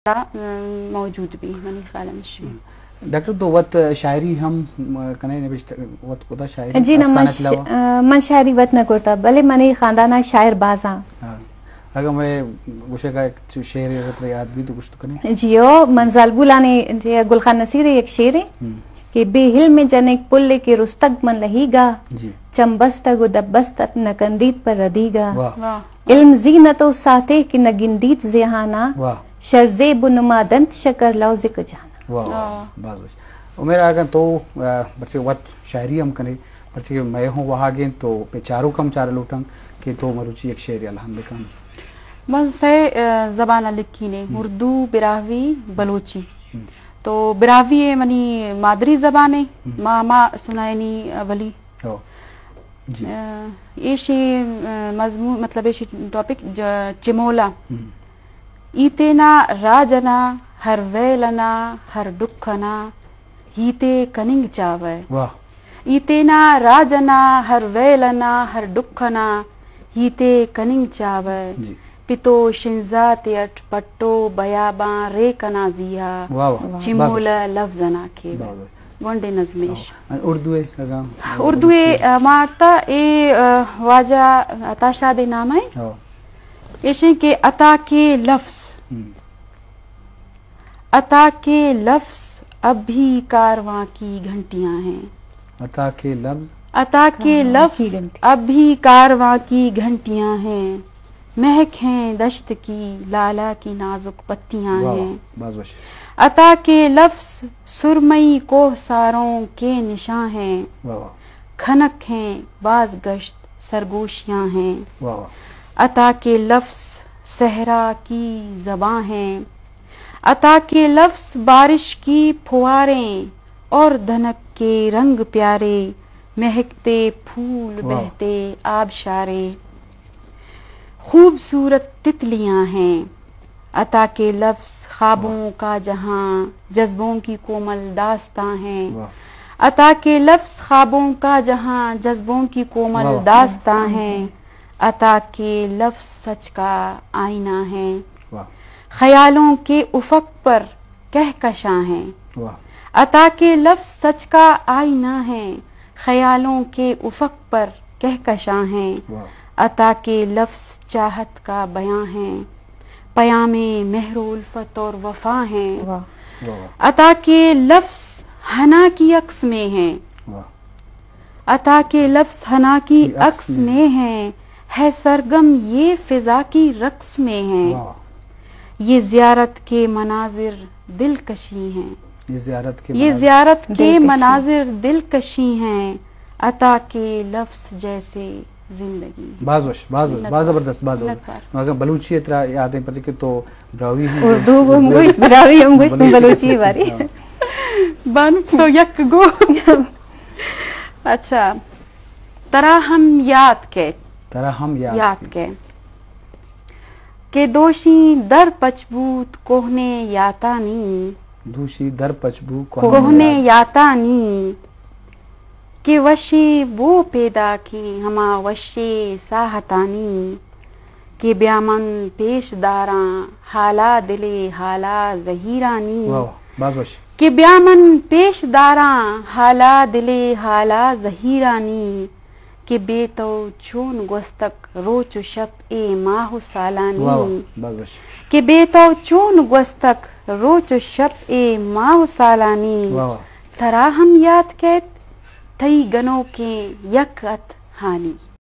ء، م، موجود بی، منی خیال ہمیشی۔ ڈاکٹر، تو وت شاعری ہم، م، کنے نبشتہ، وت کتا شاعری؟ جی نہ، من افسانہ ش-، علاوہ؟ ا، من شاعری وت نہ کرتا، بلے منی خاندان ء شاعر بازاں۔ ہاں۔ اگاں مئے گوشگ ء چو شعرے اگاں ترا یاد بی تو گوشت کنے؟ جی او، من زالبولانی، جی، گل خان نصیر ء یک شعرے ہم۔ کہ بے علم جنک پلے کہ رستگ من لہیگا، جی۔ چم بستگ و دپ بستگ نہ کندیت پر ردیگا۔ واہ۔ واہ۔ علم زینت و ساتے کہ نہ گندیت زیہانا، واہ۔ شر زیب و نما دنت شکر لوزک جانا۔ واہ، واہ، واہ۔ باز وش۔ عمیر آغا تو، آ، پرچے وت شاعری ہم کنے، پرچے کہ مئے ہوں واہگیں تو پہ چاروک ہم چار لوٹاں کہ تو مروچی یک شعرے الہان بکن۔ من سئے، آ، زبان لکھینے، ہم۔ اردو، براہوی، بلوچی۔ ہم۔ تو براہوی ء منی مادری زبان ء، ہم۔ ما، ما سنائنی اولی۔ ہو۔ جی۔ آ، ایشی، آ، مضمون، مطلب ایشی ٹاپک ج-، چمولا۔ ہم۔ ای تینا راج انا ہر ویل انا ہر ڈکھ انا ہیتے کننگ چاوہ۔ واہ۔ ای تینا راج انا ہر ویل انا ہر ڈکھ انا ہیتے کننگ چاوہ۔ جی۔ پتو شنزاتے اٹ پٹو بیاباں ریک انا زیہا۔ واہ واہ۔ چمولہ باز وش۔ لفظ انا کیوہ۔ باز وش۔ گونڈیں نظمے اش۔ ہاں۔ اردو ء اگاں؟ اردو ء، آ، مارتا اے، آ، واجہ عطا شاد ء نام ء۔ ہاں۔ ایشیں کہ عطا کے لفظ۔ ہم۔ عطا کے لفظ اب بھی کارواں کی گھنٹیاں ہیں۔ عطا کے لفظ۔ عطا کے لفظ اب بھی کارواں کی گھنٹیاں ہیں۔ مہک ہیں دشت کی، لالا کی نازک پتیاں ہیں۔ واہ، باز وش۔ عطا کے لفظ سرمئی کوہ ساروں کے نشاں ہیں۔ واہ، واہ۔ کھنک ہیں باز گشت سرگوشیاں ہیں۔ واہ، واہ۔ عطا کے لفظ صحرا کی زباں ہیں۔ عطا کے لفظ بارش کی پھواریں اور دھنک کے رنگ پیارے، مہکتے پھول، واہ۔ بہتے آبشارے۔ خوبصورت تتلیاں ہیں۔ عطا کے لفظ خوابوں، واہ۔ کا جہاں، جذبوں کی کومل داستاں ہیں۔ واہ۔ عطا کے لفظ خوابوں کا جہاں، جذبوں کی کومل، واہ۔ داستاں ہیں۔ عطا کے لفظ سچ کا آئینہ ہیں۔ واہ۔ خیالوں کے افق پر کہکشاں ہیں۔ واہ۔ عطا کے لفظ سچ کا آئینہ ہیں، خیالوں کے افق پر کہکشاں ہیں۔ واہ۔ عطا کے لفظ چاہت کا بیاں ہیں، پیام مہر و الفت اور وفا ہیں۔ واہ۔ واہ، واہ۔ عطا کے لفظ حنا کی عکس میں ہیں۔ واہ۔ عطا کے لفظ حنا کی عکس میں ہیں، ہے سرگم یہ فضا کی رقص میں ہیں۔ واہ۔ یہ زیارت کے مناظر دلکشی ہیں۔ یہ زیارت کے یہ مناظر۔ زیارت کے دلکشی۔ مناظر دلکشی ہیں۔ عطا کے لفظ جیسے زندگی۔ باز وش، باز وش، منت باز وار۔ زبردست، باز وش۔ منت وار۔ مگر بلوچی ء ترا یاد ہیں، پرچہ کہ تو براہوئی ہم اردو گوشت، ہم گوشت، براہوئی ہم گوشت، بلوچی بلوچی باری۔ ہاں۔ بانک تو یک گو۔ اچھا۔ ترا ہم یات کیت۔ ترا ہم یات یات کیت۔ کیت۔ کہ دوشی در پچ بوت کوہنیں یاتانی۔ دوشی در پچ بوت کوہنیں کوہنیں یات۔ یاتانی۔ کہ وشیں بو پیداکیں ہما وشیں ساہتانی۔ کہ بیا من پیش داراں حالا دلے حالا زہیرانی۔ واہ واہ، باز وش۔ کہ بیا من پیش داراں حالا دلے حالا زہیرانی۔ کہ بے تو چون گوستک روچ و شپ اے ماہ و سالانی۔ واہ واہ، باز وش۔ کہ بے تو چون گوستک روچ و شپ اے ماہ و سالانی۔ واہ واہ۔ ترا ہم یات کیت تئی گنوکیں یک ات ہانی۔